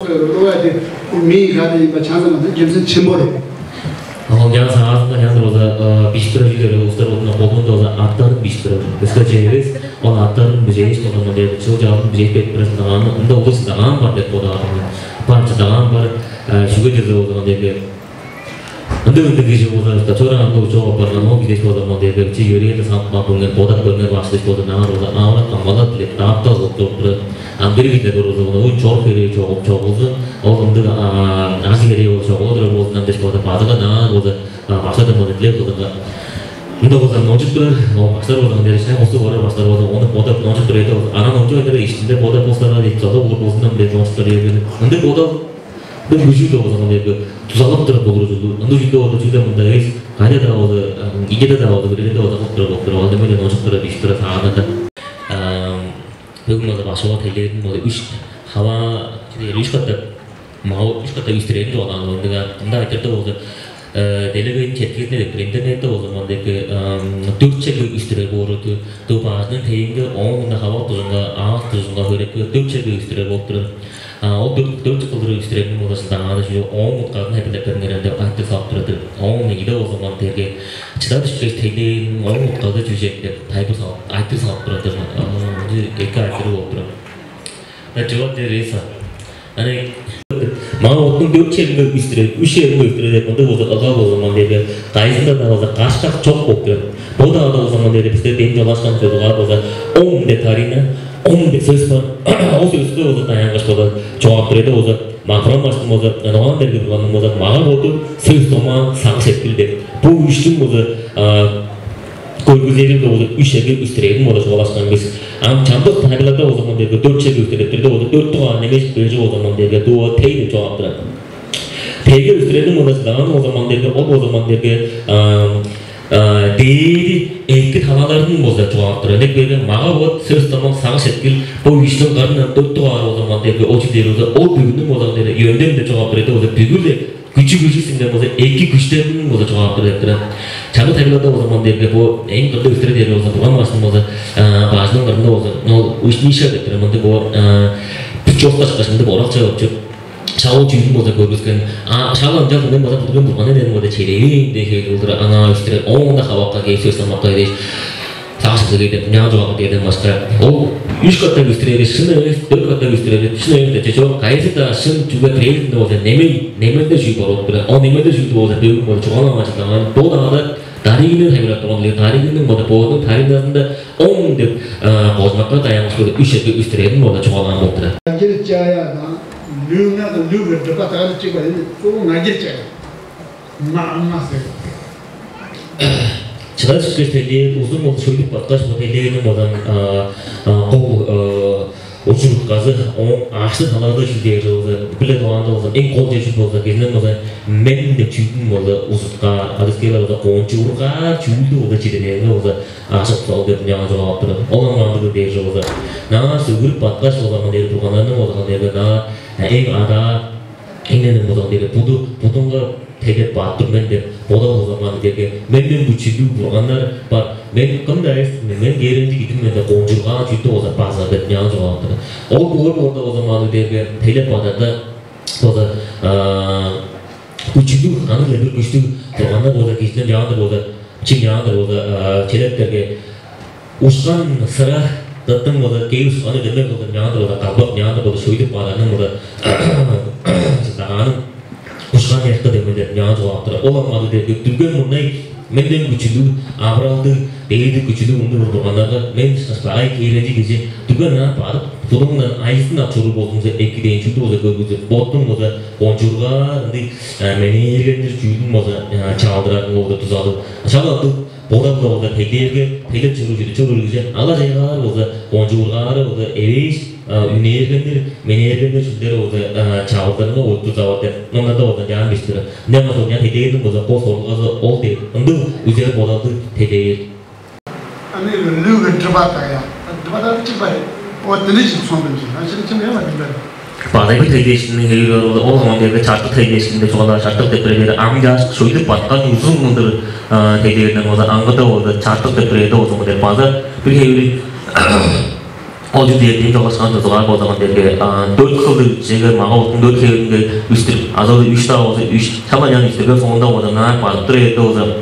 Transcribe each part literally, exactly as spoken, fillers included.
Ruwadi, mi gari ba chansa ma jemsen chimbore. Оон чаа саазында чандыр болза бижип турар чүүлдер улустар болзун, колдуунда болза аттарын бижип турар. Өске чевес, ол аттарын бижээш болзун, мынча чыл чаалын бижээп берип турар чылдагааны, ында улус чылдагаан бар деп бодаар мен. Бар чылдагаан бар, чүге дээрге болзун, мынча ындыг ындыг кижи болза, чораан улус чок апарган, ол кижи болзун, мынча чи йөрээлде салып каап көрген, бодап көрген башкы болзун, аңар болза, авырап камгалап билип, дааптал кылып туруп турар. Ам бир кижи көрүп болзун, оон чорук херээ чогулзун, ол ындыг ажыл херээ болзун, чогула турар болзун, ам дээш болзун, базыган аңаа болзун, башкадан болзун, дилеп кылдырга. Мында болза номчуп турар, ол баштар болзун, дээш, кусу көрер баштар болзун, ону бодап номчуп турар эди болзун. Анаа номчуп айтырар, иштинде бодап болсуңарза дейт, чогуп болзун, ам дээш номчуп турар эди. Ындыг бодал, бир күжү болзун, ам дээрге дузалап турар болур ужурлуг. Ындыг чүүлдер болзун, чүгле мында эвес, кайда-даа болзун, ийеде-даа болзун, бир черде болзун кылып турар болуп турар, ол деме номчуп турар, бижип турар сагааннарда. Бөгүн болза башкыга тейлээрин болза үш хава, үш катап, мага үш катап үстүрерин чугаалаан. Ындыга ында айтырда болза, делегейниң четкизинде деп интернетте болза, мындыг дөрт черге үстүрер боору, дөө бажының тейинге, оон мында хавак дужунга, аак дужунга, хөрекке дөрт черге үстүрер болуп турар. А ол дөрт дөрт кылдыр үстүрерин болза чылдагааны чүве, оон утказын хепилеп бериңерем деп айтырыг салып турар-дыр. Оон ийиде болза, мындыг дээрге чыда дүшкеш, тейлээн оон утказы чүве деп тайбы салып, айтырыг салып турар-дыр. Ынчы эки айтырыг болуп турар. Чугат дер эса. Аны мага оттуң дөрт черинге үстүрер, үш черинге үстүрер деп мындыг болза, ыга болза, мындыг дээрге кайызында-даа болза каш-каш чок болуп турар. Бо-даа болза, мындыг дээрге бисте дем чугаалашкан чоруугаар болза, ом деп тарыйны, ом деп сөс бар. Ол сөске болза даянгаш болза, чугаап турар эди болза, Макрон баштың болза, Ноан берген Бурганның болза, мага боду, сөс домаан, сагыш эткил деп. Бо үштүң болза көргүзерин болза, үш черге үстүрерин болза чугаалашкан бис. Ам чамдык тайылбырларда болза, мындыг дээрге дөрт черге үстүрер деп турда болза, дөрт дугаар немежип берижи болза, мындыг дээрге дуу тей деп чугаап турар. Тейге үстүрерин болза, чылдагааны болза, мындыг дээрге, ол болза, мындыг дээрге дээди эки талаларын болза чугаап турар. Ындыг берген мага бот, сөс домаан, сагыш эткил, бо үштүң кырындан дөрт дугаар болза, мындыг дээрге ол чүл дээр болза, ол бүгүнүң болза, мындыг дээрге йөнден деп чугаап турар эди болза, бүгү-ле күчү-күжү сиңген болза, эки күштерин болза чугаап турар деп турар. Чамдык тайылбырларда болза, мындыг дээрге бо эң кырында үстүрер дээрге болза, Бурган башкының болза, бажының кырында болза, ол уж ниша деп турар. Мындыг бо чоска чыткаш, мындыг оралча болуп чоп. Шак ол чүүлүн болза көргүскен. А шак ынчалдыр мен болза, Бурган, Бурган эден болза, чедевээн деп хевирлиг болдур, аңаа үстүрер. Оон-даа хавакка кээп, сөс домакка кээп, сагыш эткилге кээп, мынчаар чугаалап бээрден башка, ол үш катап үстүрери шын эвес, дөрт катап үстүрери шын эвес деп чечок. Кайызы-даа шын, чүгле бирээзинде болза немей, немелде чүүл бар болуп турар. Ол немелде чүүлдү болза бөгүн болза чугаалап алган, бо-даа дарыйны тайылбырлап турган, дарыйның болза, бодунуң тарыйназында ом деп кожмакка даянгаш болза, үш черге үстүрерин болза чугаалаан болуп турар. Герчаяна, нүүңнен нүүгер деп атаары чыгар эми, ооң агерчаяна. Маңназы. Чыгар чүккеш, тейлээр узун болуп, шөйлүп баткаш, бо тейлээниң болза кол учурутказы, ооң аъш-тыр талазы чүл дээр болза, бир-ле дугаарында болза, эң кол чер чүл болза, кезинен болза, мен деп чүүлдүң болза узуткаар, адыскыйлар болза кончуургаар чүүлдү болза чиденээринге болза аажок-даа ол деп мынчаар чугаалап турар. Ол ам кандыгыл дээр болза, наар сөгүрүп баткаш болза, мындыг дээрге бурганнарның болза, мындыг дээрге наар эң адаа, эңнениң болза, мындыг дээрге буду, будунга тейлеп баап тур мен деп бодап болза, мындыг дээрге менден күчүлүг бурганнар бар. Мен кым-даа эвес мен, мен кээргенчиг кижи мен деп кончуургаар чүүлдү болза база деп мынчаар чугаалап турар. Ол бугар болза, болза мындыг дээрге тейлеп баарда болза, күчүлүг, аны-биле бир күштүг бурганнар болза, кижиден мынчаар болза, чим мынчаар болза, челептерге ушкан сыра дыттың болза, кээп ушканы дөмей кылдыр мынчаар болза, калбак мынчаар болза, шөйдүп баарының болза, чылдагааның ушкан чырыкты дөмей деп мынчаар чугаалап турар. Ол ам мындыг дээрге дүрген мурнай, менден күчүлүг, авыралдыг, дээди күчүлүг мындыг бурганнарга мен ышкаш багай кээргенчиг кижи, дүрген ынаар бадып, будуңдан айызын ап чоруур болзуңза, эки дээн чүүлдү болза көргүзүп, боттуң болза кончуургаар ындыг менээргеннер чүүлүн болза чаалдырарын болза дузалыг. Ынчап ындыг бодап-ла болза, тейлээрге, тейлеп чоруур чүве, чоруур кижи ала-чайгаар болза, кончуургаары болза эвээш, үнээргеннер, менээргеннер чүүлдери болза чаалдырарынга ойтур завар деп номнарда болза чаан бештир. Ынчангаш ол чаан тейлээрниң болза бо сорулгазы ол дээр. Ындыг үзер бодалдыг тейлээр. Аны өлүг ынчыбаатая. Ынчыбаатаары чыгбай. Оттуну чыгып соңдун чыгып. Ынчын чым эве билбедим. База бир тайдеешкинниң хевири бар болза, ол оон дээрге чартык тайдеешкин деп чугаалаар, чартык деп бирээдер ам чааш шойлуп баткан узун мындыр тайдеэринден болза, аңгыда болза, чартык деп бирээде болза, мындыр база бир хевири Ол чүл дээр дээм чогулашкан тузугаар болза мындыг дээрге, а, дөрт кылдыг чеге мага-боттуң дөрт хевиринге үстүр. Азы ол үш-даа болза, үш, шала-ла үстүрген соонда болза, ынаар бадып турар эвес болза,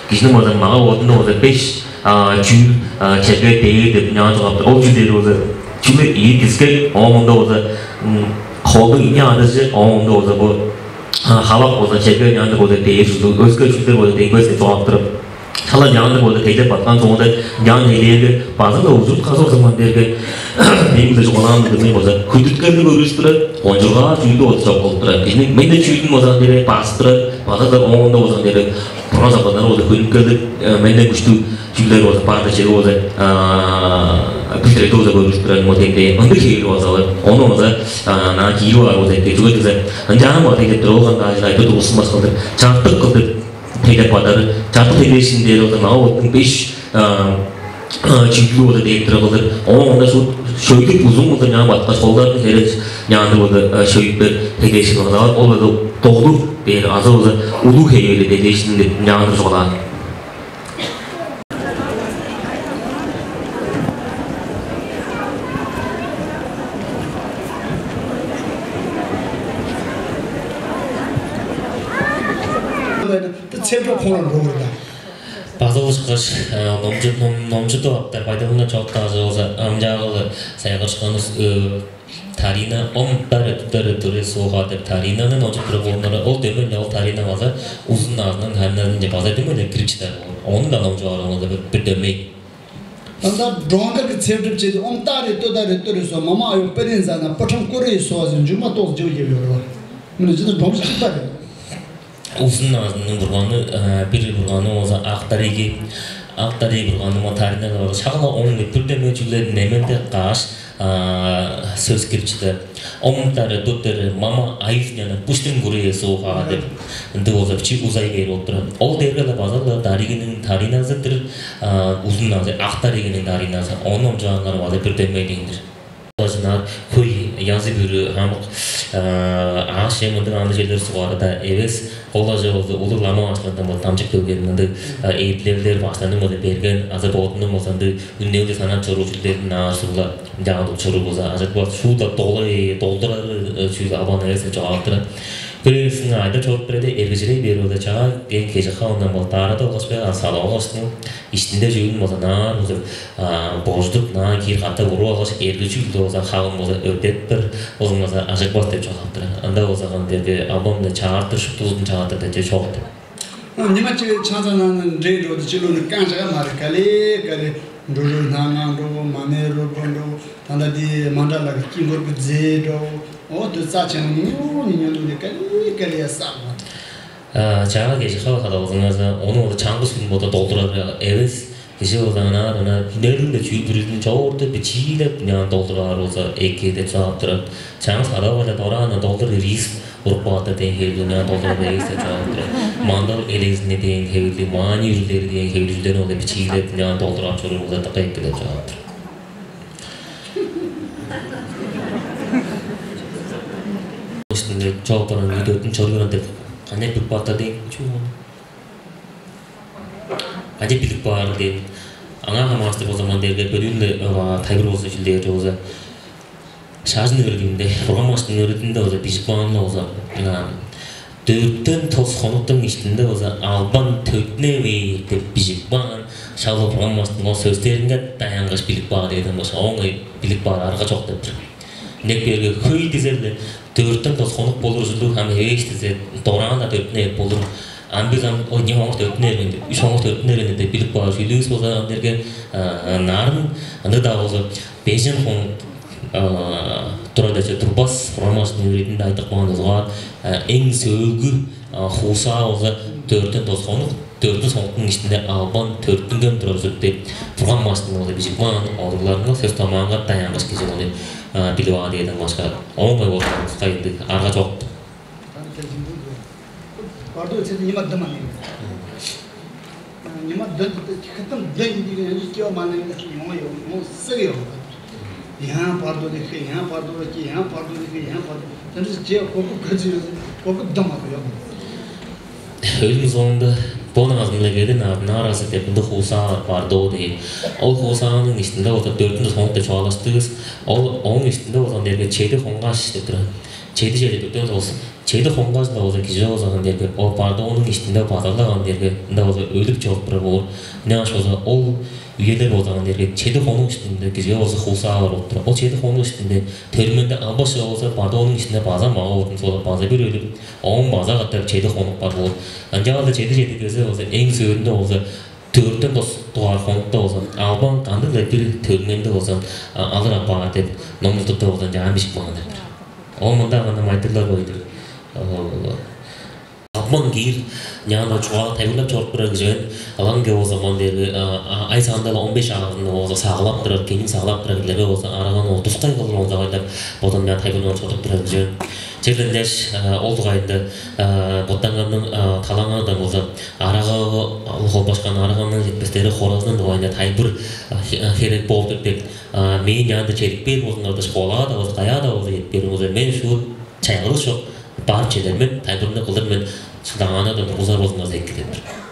кижиниң болза мага-бодунда болза беш, а, чүүл, а, черге дээр деп ынчаар чугаалап тур. Ол чүл дээр болза, чүгле ийи дискек, ооң мурнунда болза, м, холдуң ийи адыжы, ооң мурнунда болза бо, а, хавак болза черге ынчаар болза дээр ужурлуг, өске чүүлдер болза деңгес деп чугаалап турар. Шала ынчаар болза тейлеп баткан соонда, ынчаар тейлээрге, база-ла ужур-утказы болза мындыг дээрге, мээң-биле чугаалаан мындыг болза, хүндүткелди көргүзүп турар, кончуургаар чүүлдү болза чок кылып турар. Кижиниң мен-даа чүүлүн болза мындыг дээрге базып турар, база-ла ооң мурнунда болза мындыг дээрге, бурган сагыызыннар болза хүндүткелдиг, э, менден күштүг чүүлдер болза бар-даа чеге болза, а, бүзүрелди болза көргүзүп турар, мо теңдээ. Ындыг хевирлиг болза алар. Ону болза, а, ынаар киирип аар болза эки. Чүге дизе, ынчаар болза тейлеп турар, ол кандыг ажыл-агый, бир улустуң башкалдыр, чартык кылдыр тейлеп бадары, чартык тейлээшкин дээр болза, мага-боттуң беш, а, а, чүүлү болза дээп турар кылдыр. Ооң мурнунда шуут шөйдүп, узун кылдыр ынчаар баткаш, холдарын херек ынчаар болза, а, шөйүп бээр тейлээшкин болза, ол болза долу бээр азы болза улуг хевирлиг тейлээшкин деп ынчаар чугаалаар. База ышкаш, э, номчу-, ном-, номчудуп аптар байдалынга чоруптаажы болза, ам чаагы сайгарышканывыс, э, тарина, ом таре тударе туре суха деп таринаны номчуп турар болуңар, ол дөмей-ле ол тарина база узун назының тариназынче база дөмей-ле кирип чыдар болур. Ону-даа номчуп аар болза бир, бир дөмей. Ында доңгар ке цердип чеди, ом таре тударе туре со, мама аю перензана, пачам куре соазын, жума тол жыл еп йорла. Мына жыда доңгар чыдар. Узун назының бурганы, э, бир бурганы болза ак тариги, ак тариги бурганы мо таринада болза, шагала оң бир дөмей чүгле неменде каш, а, сөс кирип чыдар. Ом таре тударе мама аюзняна пуштин куре суха деп. Ынды болза бичии узай бээр болуп турар. Ол дээрге-ле база-ла таригиниң тариназы-дыр, а, узун назы, ак таригиниң тариназы. Ону номчуп аарыңар база бир дөмей дээн-дир. Ол ажынаар хөй янзы-бүрү хамык, а, аъш-чем, мындыг андыг черлер сугары-даа эвес. Ол ажы болза улуг лама башкылардан болза дамчып келген мындыг, а, эдилелдер, башкыларның болза берген азы бодунуң болза ындыг үнелди санап чоруур чүүлдерин аар сугла ынчаар чоруур болза, ажык болза, шууда долай долдурары, э, чүүл албан эвес деп чугаалап турар. Бир эвесиң айда чоруп бирээде эргижирей бээр болза, чаа кээң кежик хавындан бол даарада болгаш бе, а, салып алгаштың, иштинде чүүлүн болза наар узур, а, бождуп, наар киир катап уруп алгаш, эргижи чүүлдү болза хавын болза өртеп бир, болзуңарза ажык болза деп чугаалап турар. Ында болза кан дээрге албан-на чаартыр, шуптузун чаартыр деп чогут. Ну, немачи чанзананы дрейдроду чилуну канчага мары кали, кали, дружу нанган другу, мане рубун другу, танда ди мандралага кингургу дзедо, о, ду цачан ню, ню, ню, ню, кали, кали, я сама. А, чага кежи хава хадалзыңарза, ону ол чаңгыс хүн бода долдурар эвес. Кижи болза ынаар, ынаар хүннерниң-даа чүүл бүрүзүн чоорту бичиилеп, ынчаан долдурар болза эки деп чугаалап турар. Чаңгыс хадап-ла дораан-на долдур рис уруп каапты дээн хевирлиг ынчаан долдурар эвес деп чугаалап турар. Мандал элезини дээн хевирлиг, маани үрүлдери дээн хевирлиг чүүлдерин ол бичиилеп, ынчаан долдуруп ап чоруур болза дыка эки деп чугаалап турар. Үстүнде чоопаран үйдөтүн чоргуран деп кане бүк бата дээн чүү ол? Кане билип баар дээн. Аңаа хамаастыг болза, ман дээрге бөлүүн-ле тайбыр болза, чүл дээр болза, шажын өөредиинде, Бурган башкының өөредиинде болза, бижип каан-на болза, ынаа, дөртен тос хонуктуң иштинде болза, албан төттүне бээр деп бижип каан, шак ол Бурган башкының ол сөстеринге даянгаш билип каар дээден болза, оон ыңай билип каар арга чок деп тур. Ынчап кээрге хөй дизе-ле, дөртен тос хонук болур ужурлуг, ам эвээш дизе, дораан-на төттүне бээр болур. Ам бир ам, ой, не хоңгур төттүне бээр мен деп, үш хоңгур төттүне бээр мен деп билип каар чүүлүвүс болза, ам дээрге, а, нарын, ындыг-даа болза, бежен хонук, а, турар дээш турбас, Бурган башкының өөредиинде айтып каан узугаар, а, эң сөөлгү, а, хуусаа болза, дөртен тос хонук, дөртен тос хонуктуң иштинде албан төрүттүнген турар ужурлуг деп, Бурган башкының болза бижип каан, олугларның сөс-домаанга даянгаш кижи ону, а, билип аар дээден башка, оон ыңай болза, кайы ындыг арга чок. Бардо өтседи нима дыман. Нима дын, хытын дын деген икки о маны нима ёк, ну, сыр ёк. Я бардо дихи, я бардо дихи, я бардо дихи, я бардо. Сен же коркуп кетчү, коркуп дымады ёк. Өлүм соонда Бо назынле келин аарынаар азы деп ындыг хуусаа бар доо дээр. Ол хуусааның иштинде болза дөртүн тос хонук деп чугаалаштывыс. Ол ооң иштинде болза дээрге чеди хонгаш деп турар. Чеди чеди дөртен тос. Чеди хонгаш-ла болза кижи болза дээрге ол бардооның иштинде базарлаган дээрге ында болза өлүп чоруп турар боор. Ынчангаш болза ол үелер болза дээрге чеди хонук иштинде кижиге болза хуусаа бар болуп турар. Ол чеди хонук иштинде төрүмүнде албаш болза бардооның иштинде база мага болдун сола база бир өлүп, оон база катап чеди хонук бар боор. Ынчалда чеди чеди кезе болза эң сөөлүнде болза төрттен тос дугаар хонукта болза албан кандыг-ла бир төрүмүнде болза алыр апаар деп номнуктупта болза жаан бишип калган деп. Ол мында гана майтырлар бойдур. Албан киир няна чугаалап тайылбырлап чоруп турар кижи мен. Алан ке болза мон дээрге ай саандала он беш аазында болза сагалап турар, кенин сагалап турар килерге болза араган ол тускай кылыр онзагайлап бодон мя тайылбырлап чорудуп турар кижи мен. Черлендеш ол дугайында боттаңарның талаңардан болза арага холбашкан араганның жетпестери хоразының дугайында тайылбыр херек болуп деп мен янда чедип бээр болзуңарда школага да болза каяа да болза жетип бээр болза мен шуут чайгылыш чок барып чедер мен тайылбырны кылдыр мен шыдаңаандан тургузар болзуңарза эки деп